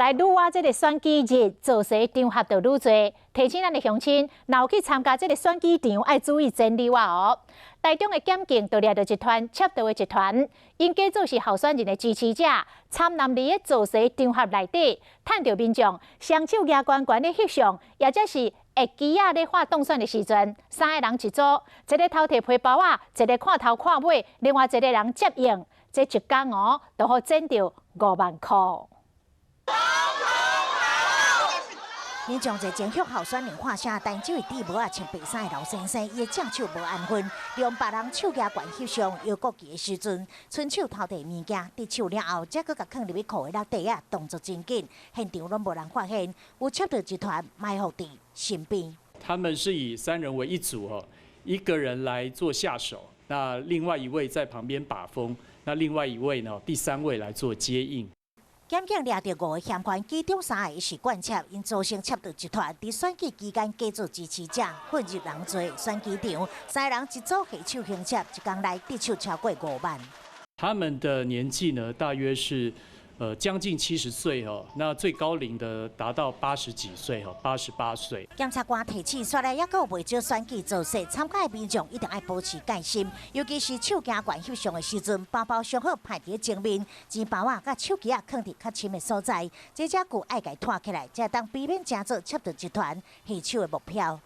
來女媧這个選舉日造勢場合就愈濟，提醒咱的鄉親，若有去參加這个選舉場，愛注意整理哦。台中的檢警就掠著一團竊盜的集團，𪜶假做是候選人的支持者，參攬佇咧造勢場合內底，趁著民眾雙手舉懸懸咧翕相，抑者是會機仔咧喊當選的時陣，三个人一組，一个偷提皮包仔，一个看頭看尾，另外一个人接應，這一工哦，就予撿著5萬箍。民眾在前向候選人喊聲，但這位戴帽仔穿白衫的老先生，伊的正手無安分，利用別人手舉懸翕相、搖國旗的時陣，伸手偷提物件，得手了後，才閣共囥入去褲的落袋仔，動作真緊，現場攏無人發現，有竊盜集團埋伏佇身邊。他們是以三人為一組哦，一個人來做下手，那另外一位在旁邊把風，那另外一位呢，第三位來做接應。檢警掠著五个嫌犯，其中三个是慣竊，𪜶組成竊盜集團，佇選舉期間假做支持者，混入人濟選舉場，三个人一組下手行竊，一工內得手超過5萬。他們的年紀呢，大約是將近70歲哦，那最高齡的達到80幾歲哦，88歲。檢察官提醒，煞來猶閣有袂少選舉造勢，參加的民眾一定愛保持戒心，尤其是手舉懸翕相的時陣，包包上好擺佇前面，錢包仔佮手機仔囥佇較深的所在，這才具愛共拖起來，才會當避免成做竊盜集團下手的目標。